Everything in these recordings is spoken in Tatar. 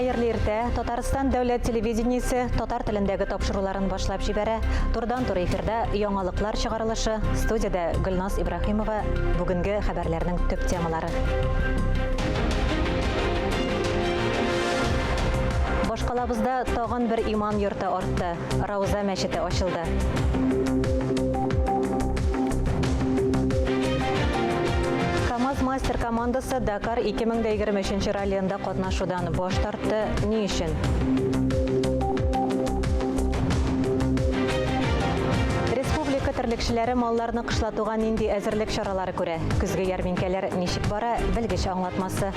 Хәерле иртә. Татарстан дәүләт телевидениесе татар телендәге тапшыруларын башлап җибәрә. Турыдан-туры эфирда яңалыклар чыгарылышы. Студиядә Гөлназ Ибраһимова. Бүгенге хәбәрләрнең төп темалары. Башкалабызда тагын бер иман йорты артты. Рауза мәчете ачылды. КАМАЗ мастер командасы Дакар 2023 раллиенда катнашудан баш тартты. Ни өчен? Республика терлекчеләре малларны кышлатуга нинди әзерлек чаралары күрә? Көзге ярминкәләр ничек бара? Белгеч аңлатмасы.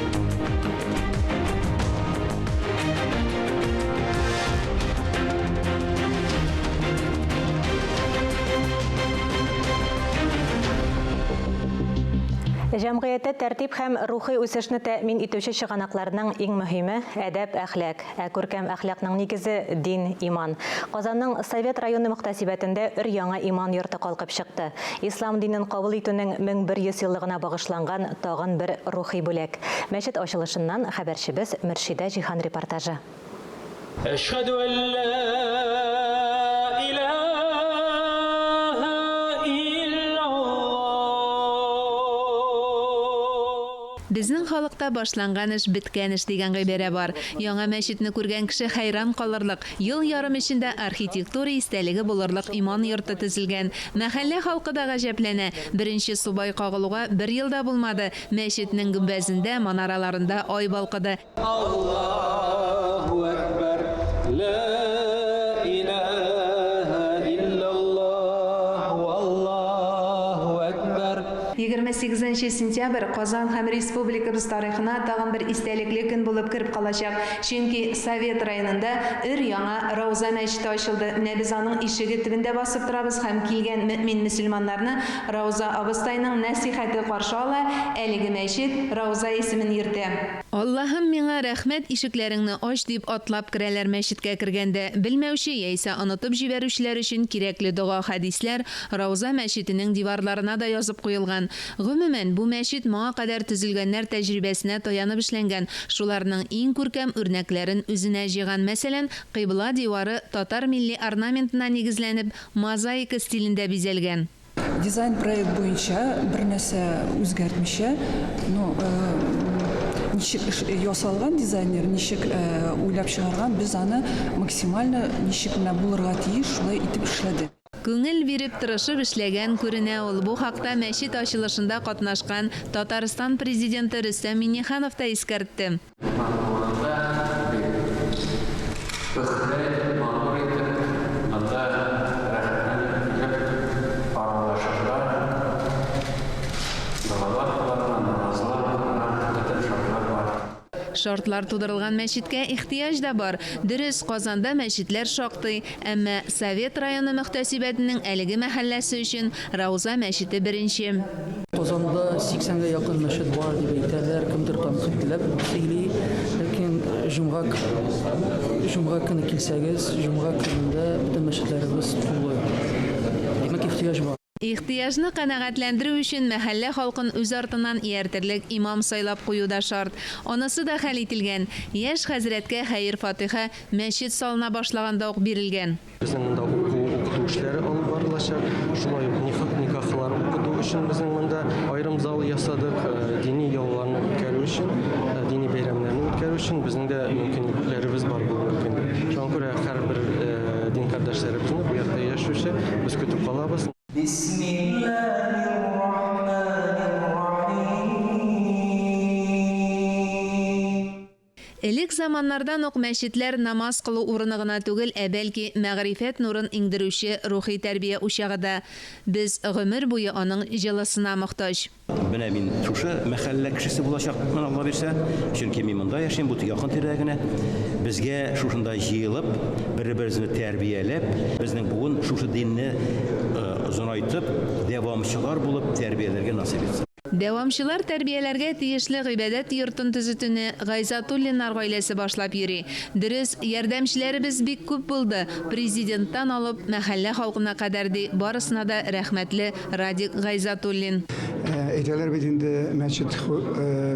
Җәмгыятьтә тәртип һәм рухи үсешне тәэмин итүче чыганакларның иң мөһиме, әдәп, әхлак. Ә күркәм әхлакның нигезе, дин, иман. Казанның Совет районы мөхтәсибәтендә өр-яңа иман йорты калкып чыкты. Ислам динен кабул итүнең 1100 еллыгына багышланган тагын бер рухи бүләк. Мәчет ачылышыннан хәбәрчебез Мөршидә Җиһан репортажы. Әшһәдү әллә иләһә иллаллаһ. Безнең халыкта башланган эш, беткән эш дигән гыйбарә бар. Яңа мәчетне күргән кеше хәйран калырлык, ел ярым эчендә архитектура истәлеге булырлык иман йорты төзелгән. Мәхәллә халкы да гаҗәпләнә, беренче субай кагылуга бер ел да булмады, мәчетнең гөмбәзендә, манараларында ай балкыды. Аллаһу әкбәр, лә иләһә илляллаһ, валлаһу әкбәр. 28 сентябрь Казан һәм республикабыз тарихына тагын бер истәлекле көн булып кереп калачак, чөнки Совет районында өр-яңа Рауза мәчете ачылды. Менә без аның ишеге төбендә басып торабыз һәм килгән мөэмин-мөселманнарны Рауза абыстайның нәсыйхәте каршы ала, әлеге мәчет Рауза исемен йөртә. Аллаһым, миңа рәхмәт ишекләреңне ач, дип атлап керәләр мәчеткә кергәндә. Белмәүче яисә онытып җибәрүчеләр өчен кирәкле дога-хәдисләр Рауза мәчетенең диварларына да язып куелган. Гомумән, бу мәчет моңа кадәр төзелгәннәр тәҗрибәсенә таянып эшләнгән, шуларның иң күркәм үрнәкләрен үзенә җыйган. Мәсәлән, кыйбла дивары татар милли орнаментына нигезләнеп, мозаика стилендә бизәлгән. Дизайн-проект буенча бер нәрсә үзгәртмичә, ну, ничек ясалган дизайнер, ничек уйлап чыгарган, без аны максимально ничек менә булырга тиеш, шулай итеп эшләдек. Күңел биреп, тырышып эшләгән күренә ул. Бу хакта мәчет ачылышында катнашкан Татарстан Президенты Рөстәм Миңнеханов та искәртте. Матурлыкта бик пөхтә итеп, матур итеп, монда рәхәтләнеп килеп аралашырга, догалар кылырга, намазлар укырга бөтен шартлар бар. Шартлар тудырылган мәчеткә ихтыяҗ да бар. Дөрес, Казанда мәчетләр шактый. Әмма Совет районы мөхтәсибәтенең әлеге мәхәлләсе өчен Рауза мәчете беренче. Казанда 80 гә якын мәчет бар дип әйтәләр, кемдер тәнкыйтьләп сөйли. Ләкин җомга җомга көне килсәгез, җомга көнендә бөтен мәчетләребез тулы. Димәк, ихтыяҗ бар. Ихтыяҗны канәгатьләндерү өчен мәхәллә халкын үз артыннан ияртерлек имам сайлап кую да шарт. Анысы да хәл ителгән. Яшь хәзрәткә хәер-фатыйха мәчет салына башлаганда ук бирелгән. Безнең монда уку, укыту эшләре алып барылачак. Шулай ук никахлар укыту өчен безнең монда аерым зал ясадык. Дини йолаларны үткәрү өчен, дини бәйрәмнәрне үткәрү өчен безнең дә мөмкинлекләребез бар бүгенге көндә. Шуңа күрә һәрбер дин кардәшләребезне бу якта яшәүче без көтеп калабыз. Бисмиллаһир-рахманир-рахим. Элек заманнардан ук мәчетләр намаз кылу урыны гына түгел, ә бәлки мәгърифәт нурын иңдерүче рухи тәрбия учагы да. Без гомер буе аның җылысына мохтаҗ. Менә мин шушы мәхәллә кешесе булачакмын, Алла бирсә. Чөнки мин монда яшим, бу якын тирәдә генә. Безгә шушында җыелып, бер-беребезне тәрбияләп, безнең буын шушы динне озынайтып, дәвамчылар булып тәрбияләргә насыйп итсен. Дәвамчылар тәрбияләргә тиешле гыйбадәт йортын төзетүне Гайзатуллиннар гаиләсе башлап йөри. Дөрес, ярдәмчеләребез бик күп булды, Президенттан алып, мәхәллә халкына кадәр, ди барысына да рәхмәтле Радик Гайзатуллин. Әйтәләр бит инде, мәчет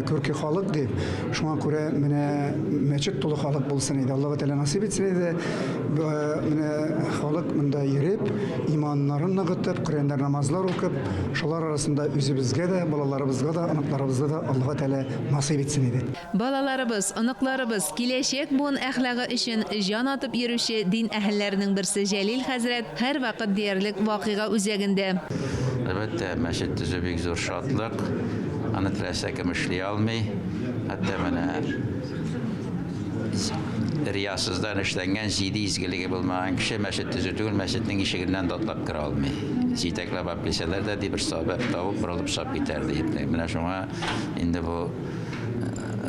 күрке халык дип. Шуңа күрә менә мәчет тулы халык булсын иде. Аллаһы Тәгалә насыйп итсен иде. Менә халык монда йөреп, иманнарын ныгытып, Коръәннәр намазлар укып, шулар арасында үзебезгә дә, балаларыбызга да, оныкларыбызга да Аллаһы Тәгалә насыйп итсен иде. Балаларыбыз, оныкларыбыз, киләчәк буын әхлагы өчен җан атып йөрүче дин әһелләренең берсе Җәлил хәзрәт һәрвакыт диярлек вакыйга үзәгендә. Әлбәттә, мәчет төзү бик зур шатлык. Аны теләсә кем эшли алмый. Хәтта менә риясыздан эшләнгән җиде изгелеге булмаган кеше мәчет төзү түгел, мәчетнең ишегеннән дә атлап керә алмый. Җитәкләп алып килсәләр дә, ди, бер сәбәп табып, борылып чыгып китәр, ди. Менә шуңа инде бу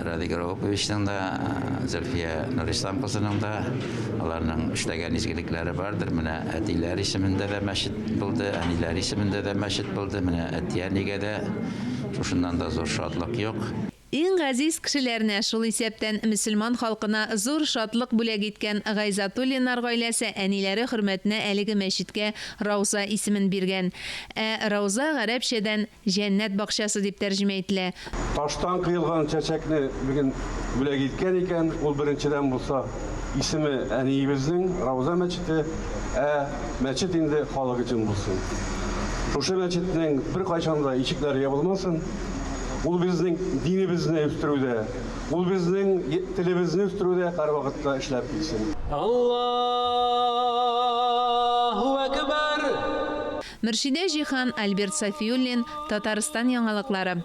Радик Рауповичның да, Зөлфия Нурислам кызының да аларның эшләгән изгелекләре бардыр. Менә әтиләр исемендә дә мәчет булды, әниләр исемендә дә мәчет булды. Менә әти-әнигә дә шушыннан да зур шатлык юк. Иң газиз кешеләренә, шул исәптән мөселман халкына зур шатлык бүләк иткән Гайзатуллиннар гаиләсе әниләре хөрмәтенә әлеге мәчеткә Рауза исемен биргән. Ә Рауза гарәпчәдән Җәннәт бакчасы дип тәрҗемә ителә. Таштан коелган чәчәкне бүген бүләк иткән икән, ул беренчедән булса, исеме әниебезнең, Рауза мәчете, ә мәчет инде халык өчен булсын. Шушы мәчетнең беркайчан да ишекләре ябылмасын. Ул безнең динебезне үстерүдә, ул безнең телебезне үстерүдә һәрвакытта эшләп килсен. Аллаһу әкбәр! Мөршидә Җиһан, Альберт Сафиуллин, Татарстан яңалыклары.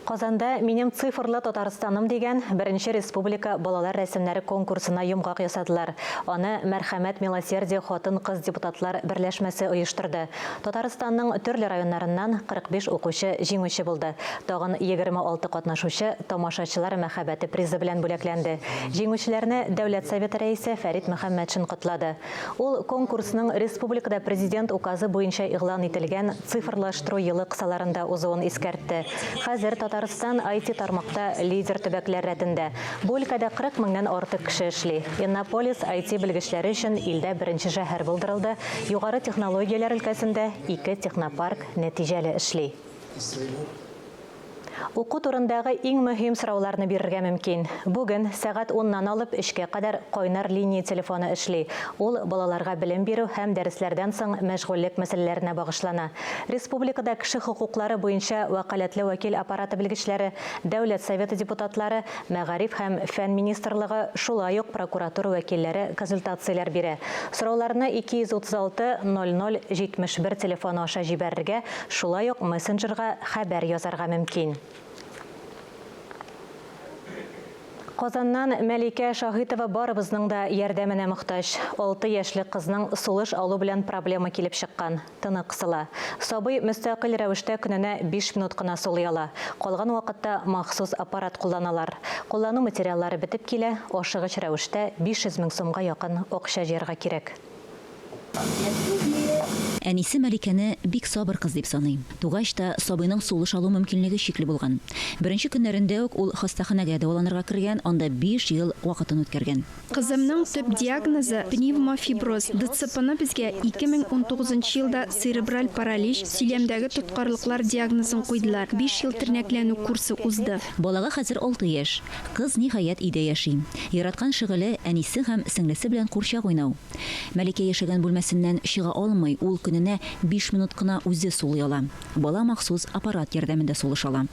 Казанда Минем цифрлы Татарстаным дигән беренче республика балалар рәсемнәре конкурсына йомгак ясадылар. Аны Мәрхәмәт Милосердие хатын-кыз депутатлар берләшмәсе оештырды. Татарстанның төрле районнарыннан 45 укучы җиңүче булды. Тагын 26 катнашучы Тамашачылар мәхәббәте призы белән бүләкләнде. Җиңүчеләрне Дәүләт Советы Рәисе Фәрит Мөхәммәтшин котлады. Ул конкурсның республикада Президент указы буенча игълан ителгән Цифрлаштыру елы кысаларында узуын искәртте. Хәзер Татарстан IT-тармакта лидер төбәкләр рәтендә. Бу өлкәдә 40 меңнән артык кеше эшли. Иннополис IT-белгечләре өчен илдә беренче шәһәр булдырылды, югары технологияләр өлкәсендә ике технопарк нәтиҗәле эшли. Уку турындагы иң мөһим сорауларны бирергә мөмкин. Бүген сәгать уннан алып өчкә кадәр кайнар линия телефоны эшли. Ул балаларга белем бирү һәм дәресләрдән соң мәшгульлек мәсьәләләренә багышлана. Республикада кеше хокуклары буенча вәкаләтле вәкил аппараты белгечләре, Дәүләт Советы депутатлары, Мәгариф һәм фән министрлыгы, шулай ук прокуратура вәкилләре консультацияләр бирә. Сорауларны 236 00 71 телефоны аша җибәрергә, шулай ук мессенджерга хәбәр язарга мөмкин. Казаннан Мәликә Шаһитова барыбызның да ярдәменә мохтаҗ. Алты яшьлек кызның сулыш алу белән проблема килеп чыккан, тыны кысыла. Сабый мөстәкыйль рәвештә көненә биш минут кына сулый ала. Калган вакытта махсус аппарат кулланалар. Куллану материаллары бетеп килә, ашыгыч рәвештә 500 мең сумга якын акча җыярга кирәк. Әнисе Мәликәне бик сабыр кыз дип саный. Тугач та сабыйның сулыш алу мөмкинлеге чикле булган. Беренче көннәрендә үк ул хастаханәгә дәваланырга кергән, анда биш ел вакытын үткәргән. Кызымның төп диагнозы, пневмофиброз. ДЦПны безгә 2019 нчы елда церебраль паралич, сөйләмдәге тоткарлыклар диагнозын куйдылар. Биш ел тернәкләнү курсы узды. Балага хәзер алты яшь. Кыз, ниһаять, өйдә яши. Яраткан шөгыле, әнисе һәм сеңлесе белән курчак уйнау. Мәликә яшәгән бүлмәсеннән чыга алмый, ул көненә биш минут кына үзе сулый ала. Бала махсус аппарат ярдәмендә сулыш ала.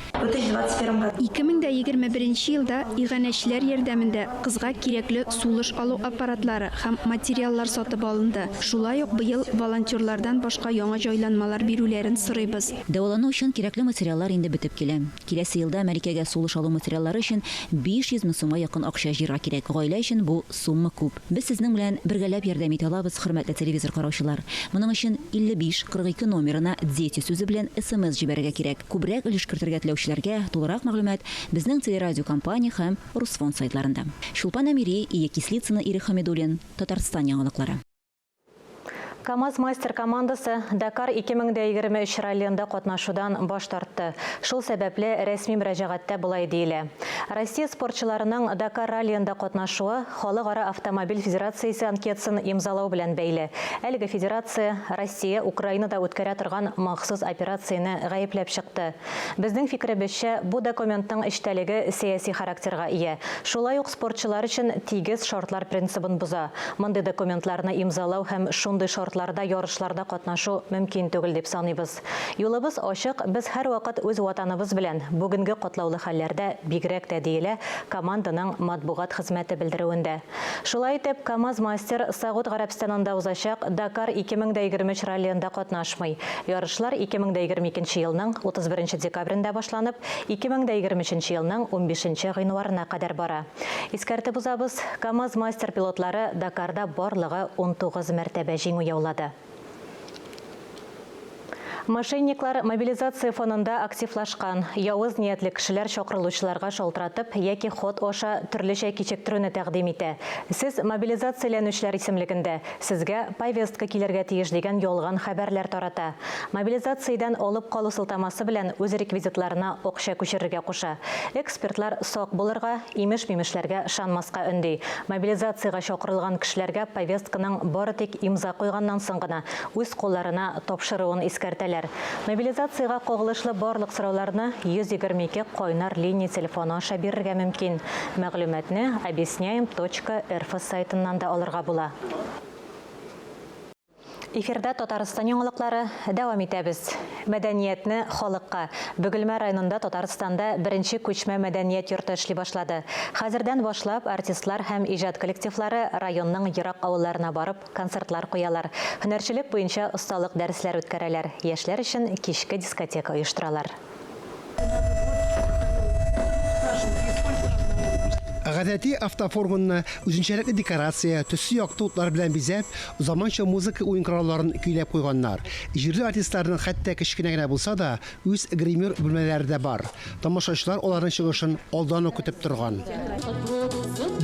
2021 елда иганәчеләр ярдәмендә кызга кирәкле сулыш алу аппаратлары һәм материаллар сатып алынды. Шулай ук быел волонтерлардан башка яңа җайланмалар бирүләрен сорыйбыз. Дәвалану өчен кирәкле материаллар инде бетеп килә. Киләсе елда Мәликәгә сулыш алу материаллары өчен 500 мең сумга якын акча җыярга кирәк. Гаилә өчен бу сумма күп. Без сезнең белән бергәләп ярдәм итә алабыз, хөрмәтле телевизор караучылар. Моның өчен 55 42 номерына Дети сүзе белән смс җибәрергә кирәк. Күбрәк өлеш кертергә теләүчеләргә тулырак мәгълүмат безнең телерадиокомпания һәм Русфонд сайтларында. Чулпан Әмири, Ия Кислицына, Ирек Хәмидуллин, Татарстан яңалыклары. КАМАЗ-Мастер командасы Дакар 2023 раллиенда катнашудан баш тартты. Шул сәбәпле рәсми мөрәҗәгатьтә болай диелә. Россия спортчыларының Дакар раллиенда катнашуы Халыкара автомобиль федерациясе анкетасын имзалау белән бәйле. Әлеге федерация Россия Украинада үткәрә торган махсус операцияне гаепләп чыкты. Безнең фикеребезчә, бу документның эчтәлеге сәяси характерга ия. Шулай ук спортчылар өчен тигез шартлар принцибын боза. Мондый документларны имзалау һәм шундый шартларда ярышларда катнашу мөмкин түгел дип саныйбыз. Юлыбыз ачык, без һәрвакыт үз Ватаныбыз белән, бүгенге катлаулы хәлләрдә бигрәк тә, диелә команданың матбугат хезмәте белдерүендә. Шулай итеп, КАМАЗ-Мастер Согуд Гарәбстанында узачак Дакар 2023 раллиенда катнашмый. Ярышлар 2022 елның 31 декабрендә башланып, 2023 елның 15 гыйнварына кадәр бара. Искәртеп узабыз, КАМАЗ-Мастер пилотлары Дакарда барлыгы 19 мәртәбә җиңү яулады. Мошенниклар мобилизация фонында активлашкан. Явыз ниятле кешеләр чакырылучыларга шалтыратып яки хат аша төрлечә кичектерүне тәкъдим итә. Сез мобилизацияләнүчеләр исемлегендә, сезгә повестка килергә тиеш дигән ялган хәбәрләр тарата. Мобилизациядән алып калу сылтамасы белән үз реквизитларына акча күчерергә куша. Экспертлар сак булырга, имеш-мимешләргә ышанмаска өнди. Мобилизациягә чакырылган кешеләргә повестканың бары тик имза куйганнан соң гына үз кулларына тапшыруын искәртәләр. Мобилизациягә кагылышлы барлык сорауларны 122 кайнар линия телефоны аша бирергә мөмкин. Мәгълүматны объясняем точка рф сайтыннан да алырга була. Эфирда Татарстан яңалыклары дәвам итәбез. Мәдәниятне халыкка. Бөгелмә районында Татарстанда беренче күчмә мәдәният йорты эшли башлады. Хәзердән башлап артистлар һәм иҗат коллективлары районның ерак авылларына барып концертлар куялар, һөнәрчелек буенча осталык дәресләр үткәрәләр, яшьләр өчен кичке дискотека оештыралар. Гадәти автофургонны үзенчәлекле декорация, төсле якты утлар белән бизәп, заманча музыка уен коралларын көйләп куйганнар. Җирле артистларның хәтта кечкенә генә булса да, Үз гример бүлмәләре дә бар. Тамашачылар аларның чыгышын алдан ук көтеп торган.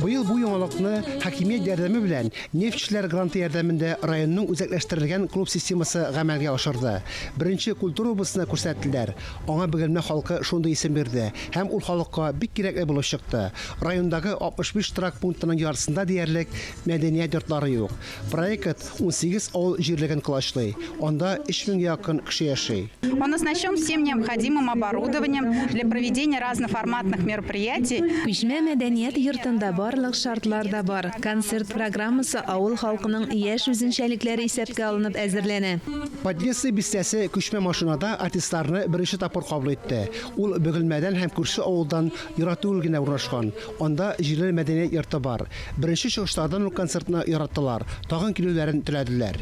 Быел бу яңалыкны хакимият ярдәме белән нефтьчеләр гранты ярдәмендә районның үзәкләштерелгән клуб системасы гамәлгә ашырды. Беренче культурабызны күрсәттеләр. Аңа Бөгелмә халкы шундый исем бирде һәм ул халыкка бик кирәкле булып чыкты. Райондагы 65 торак пунктының яртысында диярлек мәдәният йортлары юк. Проект 18 авыл җирлеген колачлый, анда 3000 якын кеше яши. Он оснащен всем необходимым оборудованием для проведения разноформатных мероприятий. Күчмә мәдәният йортында барлык шартлар да бар. Концерт программасы авыл халкының яшь үзенчәлекләре исәпкә алынып әзерләнә. Подлесный бистәсе күчмә машинада артистларны беренче тапкыр кабул итте. Ул Бөгелмәдән һәм күрше авылдан ерак түгел генә урнашкан. Анда җирле мәдәният йорты бар. Беренче чыгышлардан ук концертны яраттылар, тагын килүләрен теләделәр.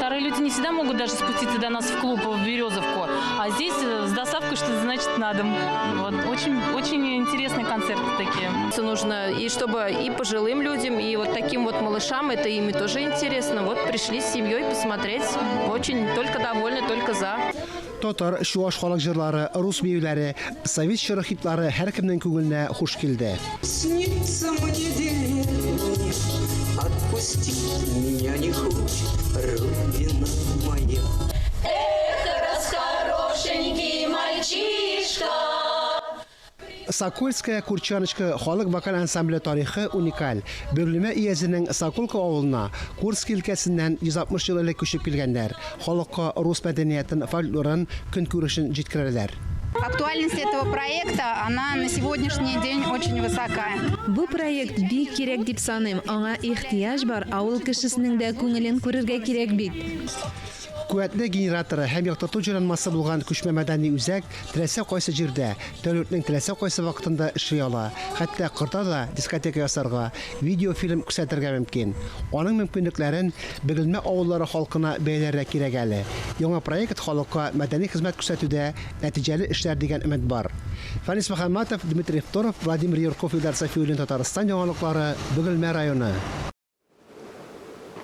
Старые люди не всегда могут даже спуститься до нас в клуб в Березовку, а здесь э, с доставкой, что значит, на дом. Вот. Очень, очень интересные концерты такие. Нужно и чтобы и пожилым людям, и вот таким вот малышам, это ими тоже интересно. Вот пришли с семьей посмотреть. Очень только довольны, только за. Татар, чуаш халык җырлары, рус биюләре, совет чоры хитлары һәркемнең күңеленә хуш килде. Снится мне деревня, отпустить меня не хочет Родина моя. Эх, расхорошенький мальчишка. Сокольская Курчаночка халык вокаль ансамбле тарихы уникаль. Бөгелмә өязенең Соколка авылына Курск өлкәсеннән 160 ел элек күчеп килгәннәр. Халыкка рус мәдәниятен, фольклорын, көнкүрешен җиткерәләр. Актуальность этого проекта, она на сегодняшний день очень высока. Бу проект бик кирәк дип саныйм. Аңа ихтыяҗ бар, авыл кешесенең дә күңелен күрергә кирәк бит. Куәтле генераторы һәм яктырту җайланмасы булган күчмә мәдәни үзәк теләсә кайсы җирдә, тәүлекнең теләсә кайсы вакытында эшли ала. Хәтта кырда да дискотека ясарга, видеофильм күрсәтергә мөмкин. Аның мөмкинлекләрен Бөгелмә авыллары халкына бәяләргә кирәк әле. Яңа проект халыкка мәдәни хезмәт күрсәтүдә нәтиҗәле эшләр дигән өмет бар. Фәнис Мөхәммәтов, Дмитрий Второв, Владимир Юрков, Илдар Сафиуллин, Татарстан яңалыклары, Бөгелмә районы.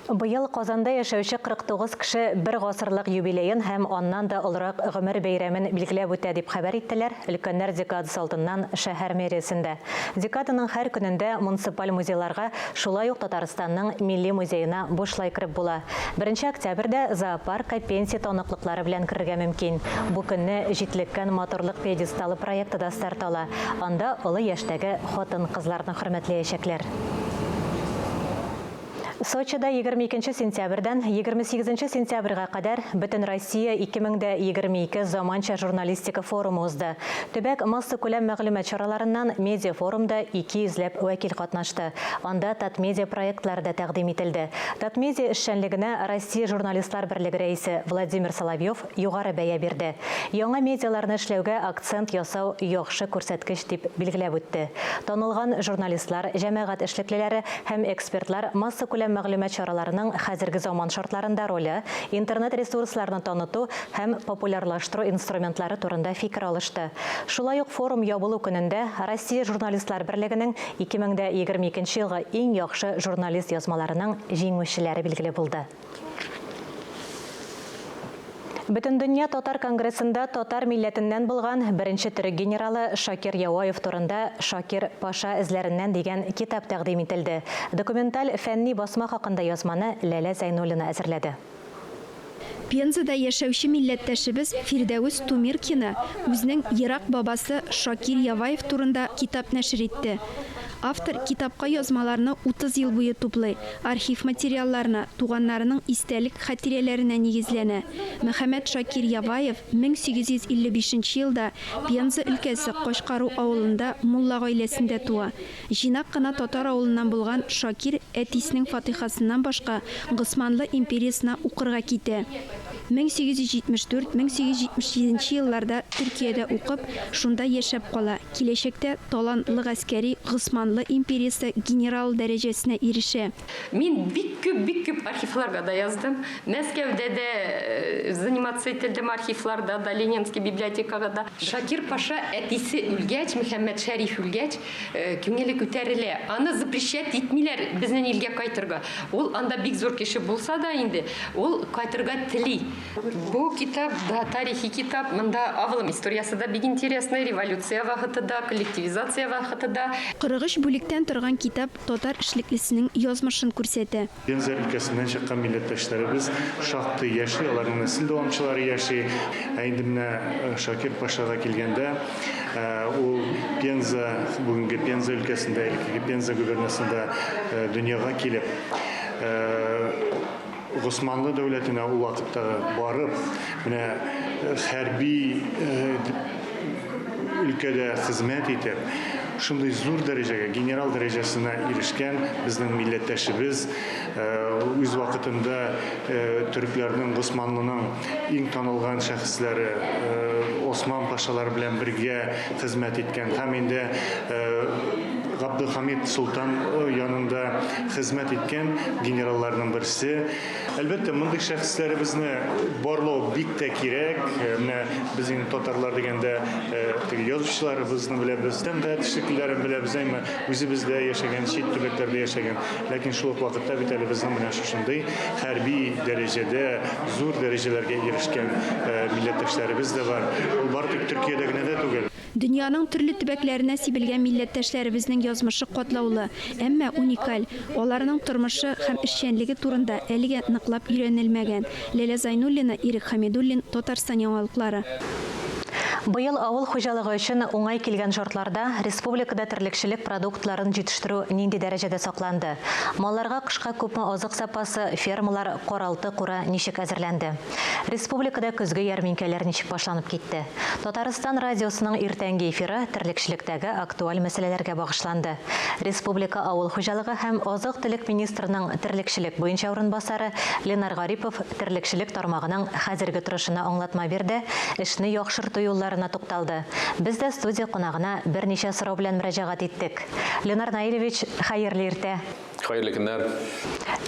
Быел Казанда яшәүче 49 кеше бер гасырлык юбилеен һәм аннан да олырак гомер бәйрәмен билгеләп үтә, дип хәбәр иттеләр Өлкәннәр декадасы алдыннан шәһәр мэриясендә. Декаданың һәр көнендә муниципаль музейларга, шулай ук Татарстанның Милли музеена бушлай кереп була. Беренче октябрьдә зоопаркка пенсия таныклыклары белән керергә мөмкин. Бу көнне Җитлеккән матурлык пьедесталы проекты да старт ала. Анда олы яшьтәге хатын-кызларны хөрмәтләячәкләр. Сочида 22 сентябрьдән 28 сентябрьгә кадәр Бөтенроссия 2022 заманча журналистика форумы узды. Төбәк массакүләм мәгълүмат чараларыннан медиафорумда 200 ләп вәкил катнашты. Анда Татмедиа проектлары да тәкъдим ителде. Татмедиа эшчәнлегенә Россия Журналистлар берлеге рәисе Владимир Соловьев югары бәя бирде. Яңа медиаларны эшләүгә акцент ясау яхшы күрсәткеч, дип билгеләп үтте. Танылган журналистлар, җәмәгать эшлеклеләре һәм экспертлар массакүләм мәгълүмат чараларының хәзерге заман шартларында роле, интернет-ресурсларны таныту һәм популярлаштыру инструментлары турында фикер алышты. Шулай ук форум ябылу көнендә Россия Журналистлар берлегенең 2022 елгы иң яхшы журналист язмаларының җиңүчеләре билгеле булды. Бөтендөнья татар конгрессында татар милләтеннән булган беренче төрек генералы Шакир Яваев турында Шакир Паша эзләреннән дигән китап тәкъдим ителде. Документаль фәнни басма хакында язманы Ләлә Зәйнуллина әзерләде. Пензада яшәүче милләттәшебез Фирдәвес Тумиркина үзенең ерак бабасы Шакир Яваев турында китап нәшер итте. Автор китапка язмаларны 30 ел буе туплый, архив материалларына, туганнарының истәлек-хатирәләренә нигезләнә. Мөхәммәт Шакир Яваев 1855 нче елда Пенза өлкәсе Качкару авылында мулла гаиләсендә туа. Җыйнак кына татар авылыннан булган Шакир әтисенең фатыйхасыннан башка Госманлы империясенә укырга китә. 1874-1877 нче елларда Төркиядә укып, шунда яшәп кала. Киләчәктә талантлы гаскәри Госманлы империясе генералы дәрәҗәсенә ирешә. Мин бик күп, бик күп архивларга да яздым. Мәскәүдә дә заниматься ителдем архивларда да, Ленинский библиотекага да. Шакир паша әтисе үлгәч, Мөхәммәтшәриф үлгәч, күңеле күтәрелә. Аны запрещать итмиләр безнең илгә кайтырга. Ул анда бик зур кеше булса да инде, ул кайтырга тели. Бу китап да тарихи китап. Монда авылым историясе да бик интересный, революция вакыты да, коллективизация вакыты да. 43 бүлектән торган китап татар эшлеклесенең язмышын күрсәтә. Пенза өлкәсеннән чыккан милләттәшләребез шактый яши, аларның нәсел дәвамчылары яши. Ә инде менә Шакир Пашага килгәндә, ул Пенза, бүгенге Пенза өлкәсендә, элеккеге Пенза губернасында дөньяга килеп, Госманлы дәүләтенә ул вакыттагы барып, менә хәрби өлкәдә хезмәт итеп, шундый зур дәрәҗәгә, генерал дәрәҗәсенә ирешкән безнең милләттәшебез, үз вакытында төрекләрнең, Госманлының иң танылган шәхесләре Осман пашалар белән бергә хезмәт иткән һәм инде Габделхамид солтан янында хезмәт иткән генералларның берсе. Әлбәттә, мондый шәхесләребезне барлау бик тә кирәк. Менә без инде татарлар дигәндә теге язучыларыбызны беләбез, сәнгать эшлеклеләрен беләбез, әмма үзебездә яшәгән, чит төбәкләрдә яшәгән. Ләкин шул ук вакытта бит әле безнең менә шушындый хәрби дәрәҗәдә зур дәрәҗәләргә ирешкән милләттәшләребез дә бар. Ул бары тик Төркиядә генә дә түгел. Дөньяның төрле төбәкләренә сибелгән милләттәшләребезнең язмышы катлаулы, әмма уникаль. Аларның тормышы һәм эшчәнлеге турында әлегә ныклап өйрәнелмәгән. Ләлә Зайнуллина, Ирек Хәмидуллин, Татарстан яңалыклары. Быел авыл хуҗалыгы өчен уңай килгән шартларда республикада терлекчелек продуктларын җитештерү нинди дәрәҗәдә сакланды? Малларга кышка күпме азык запасы, фермалар, каралты-кура ничек әзерләнде? Республикада көзге ярминкәләр ничек башланып китте? Татарстан радиосының иртәнге эфиры терлекчелектәге актуаль мәсьәләләргә багышланды. Республика авыл хуҗалыгы һәм азык-төлек министрының терлекчелек буенча урынбасары Ленар Гарипов терлекчелек тармагының хәзерге торышына аңлатма бирде, эшне яхшырту юлларына тукталды. Без дә студия кунагына берничә сорау белән мөрәҗәгать иттек. Ленар Наилевич, хәерле иртә! Хәерле көннәр!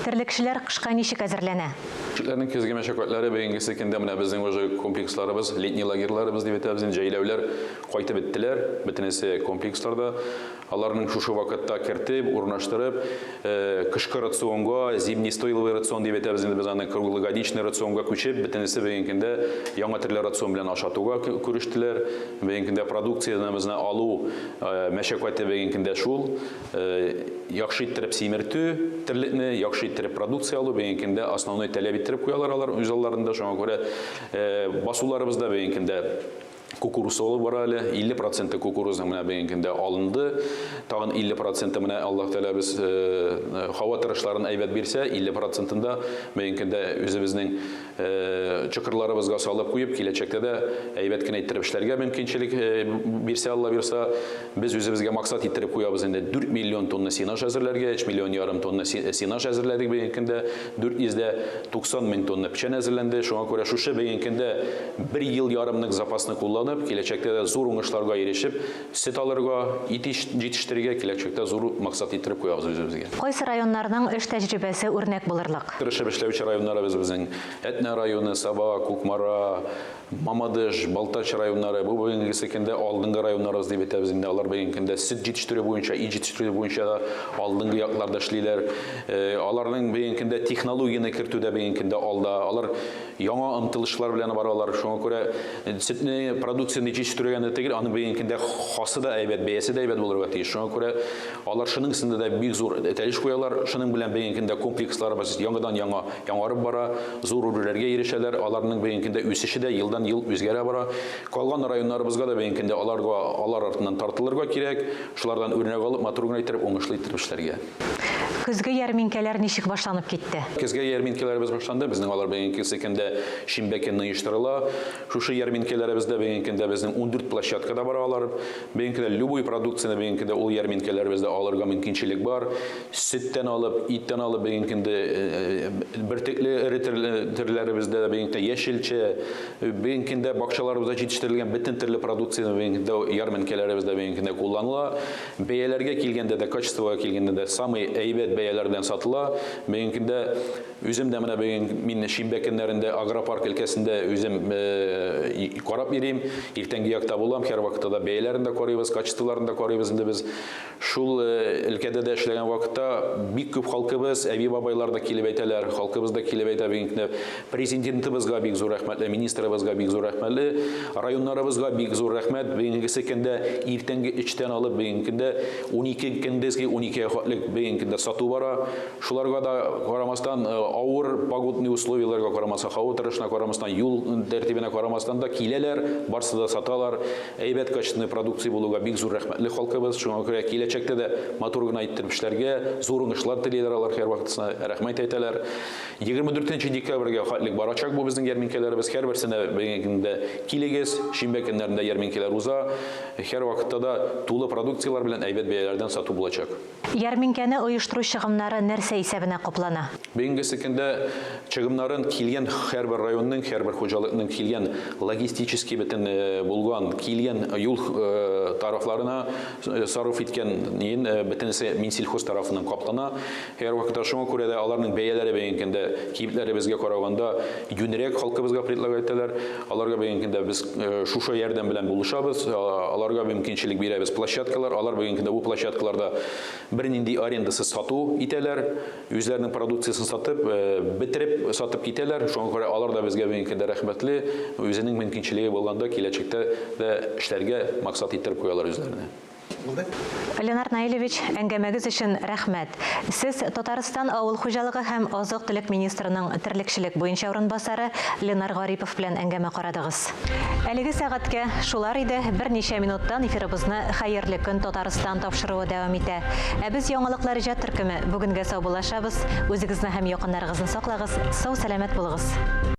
Терлекчеләр кышка ничек әзерләнә? Кешеләрнең көзге мәшәкатьләре бүгенгесе көндә менә безнең уже комплексларыбыз, летний лагерьларыбыз дип әйтәбез инде, җәйләүләр кайтып беттеләр, бөтенесе комплексларда. Аларның шушы вакытта кертеп, урнаштырып, кышкы рационга, зимний стойловый рацион дип әйтәбез инде без аны, круглогодичный рационга күчеп, бөтенесе бүгенге көндә яңа төрле рацион белән ашатуга күрештерәләр. Бүгенге көндә продукцияне алу мәшәкате бүгенге көндә шул. Яхшы иттереп симертү терлекне, яхшы иттереп продукция алу бүгенге көндә основной таләп иттереп куялар алар үз алларында. Шуңа күрә басуларыбызда бүгенге көндә кукуруз салып бара әле. 50 проценты кукурузның менә бүгенге көндә алынды. Тагын 50 проценты менә Аллаһ Тәгалә без һава торышларын әйбәт бирсә, 50 процентында бүгенге көндә үзебезнең чокырларыбызга салып куеп, киләчәктә дә әйбәт кенә иттереп эшләргә мөмкинчелек бирсә, Алла бирса, без үзебезгә максат иттереп куябыз инде 4 миллион тонна сенаж әзерләргә, 3 миллион ярым тонна сенаж әзерләдек бүгенге көндә, 490 мең тонна печән әзерләнде. Шуңа күрә шушы бүгенге көндә бер ел ярымлык запасны кулланып, киләчәктә дә зур уңышларга ирешеп, сөт алырга, ит җитештерергә киләчәктә зур максат иттереп куябыз үзебезгә. Кайсы районнарның эш тәҗрибәсе үрнәк булырлык? Тырышып эшләүче районнарыбыз безнең Әтнә районы, Саба, Кукмара, Мамадыш, Балтач районнары. Бу бүгенгесе көндә алдынгы районнарыбыз дип әйтәбез инде. Алар бүгенге көндә сөт җитештерү буенча, ит җитештерү буенча да алдынгы якларда эшлиләр. Аларның бүгенге көндә технологияне кертүдә бүгенге көндә алда. Алар яңа омтылышлар белән баралар. Шуңа күрә сөтне, продукцияне җитештерүгә генә түгел, аның бүгенге көндә хасы да әйбәт, бәясе дә әйбәт булырга тиеш. Шуңа күрә алар шуның өстендә дә бик зур этәреш куялар. Шуның белән бүгенге көндә комплексларыбыз яңадан-яңа яңарып бара, зур үрләргә ирешәләр. Аларның бүгенге көндә үсеше дә елдан-ел үзгәрә бара. Калган районнарыбызга да бүгенге көндә аларга алар артыннан тартылырга кирәк. Шулардан үрнәк алып, матур гына иттереп, уңышлы иттереп эшләргә. Көзге ярминкәләр ничек башланып китте? Көзге ярминкәләребез башланды. Безнең алар бүгенге көндә шимбә көнне оештырыла. Шушы ярминкәләребездә бүгенге көндә безнең 14 площадкада бара алар. Бүгенге көндә любой продукцияне бүгенге көндә ул ярминкәләребездә алырга мөмкинчелек бар. Сөттән алып, иттән алып бүгенге көндә бөртекле эре төрләребездә дә бүгенге көндә яшелчә, бүгенге көндә бакчаларыбызда җитештерелгән бөтен төрле продукцияне бүгенге көндә ярминкәләребездә бүгенге көндә кулланыла. Бәяләргә килгәндә дә, качествога килгәндә дә самый әйбәт бәяләр белән сатыла. Бүгенге көндә үзем дә менә бүген мин шимбә көннәрендә агропарк өлкәсендә үзем карап йөрим. Иртәнге якта булам, һәрвакытта да бәяләрен дә карыйбыз, качестволарын да карыйбыз инде без. Шул өлкәдә дә эшләгән вакытта бик күп халкыбыз, әби-бабайлар да килеп әйтәләр, халкыбыз да килеп әйтә бүгенге көндә. Президентыбызга бик зур рәхмәтле, министрыбызга бик зур рәхмәтле, районнарыбызга бик зур рәхмәт. Бүгенгесе көндә иртәнге 3-тән алып бүгенге көндә 12 көндезге 12-гә хәтле бүгенге көндә сату бара. Шуларга да карамастан, авыр погодный условияләргә карамастан, һава торышына карамастан, юл тәртибенә карамастан да киләләр, барсы да саталар. Әйбәт качественный продукция булуга бик зур рәхмәтле халкыбыз. Шуңа күрә киләчәктә дә матур гына иттереп эшләргә, зур уңышлар телиләр алар һәрвакытсына, рәхмәт әйтәләр. 24 декабрьгә хәтлек барачак бу безнең ярминкәләребез. Һәрберсенә бүгенге көндә килегез. Шимбә көннәрендә ярминкәләр уза. Һәрвакытта да тулы продукцияләр белән әйбәт бәяләрдән сату булачак. Ярминкәне оештыру чыгымнары нәрсә исәбенә каплана? Бүгенгесе көндә чыгымнарын килгән һәрбер районның, һәрбер хуҗалыкның килгән логистический бөтен булган, килгән юл тарафларына сарыф иткән ниен бөтенесе Минсельхоз тарафыннан каплана. Һәрвакытта шуңа күрә дә аларның бәяләре бүгенге көндә кибетләребезгә караганда юньрәк халкыбызга предлагать итәләр. Аларга бүгенге көндә без шушы ярдәм белән булышабыз, аларга мөмкинчелек бирәбез площадкалар. Алар бүгенге көндә бу площадкаларда бернинди арендасыз сату итәләр, үзләренең продукциясен сатып, бетереп сатып китәләр. Шуңа күрә алар да безгә бүгенге көндә рәхмәтле, үзенең мөмкинчелеге булганда киләчәктә дә эшләргә максат иттереп куялар үзләренә. Ленар Наилевич, әңгәмәгез өчен рәхмәт. Сез Татарстан авыл хуҗалыгы һәм азык-төлек министрының терлекчелек буенча урынбасары Ленар Гарипов белән әңгәмә карадыгыз. Әлеге сәгатькә шулар иде. Берничә минуттан эфирыбызны Хәерле көн Татарстан тапшыруы дәвам итә. Ә без яңалыклар иҗат төркеме бүгенгә саубуллашабыз. Үзегезне һәм якыннарыгызны саклагыз. Сау-сәламәт булыгыз.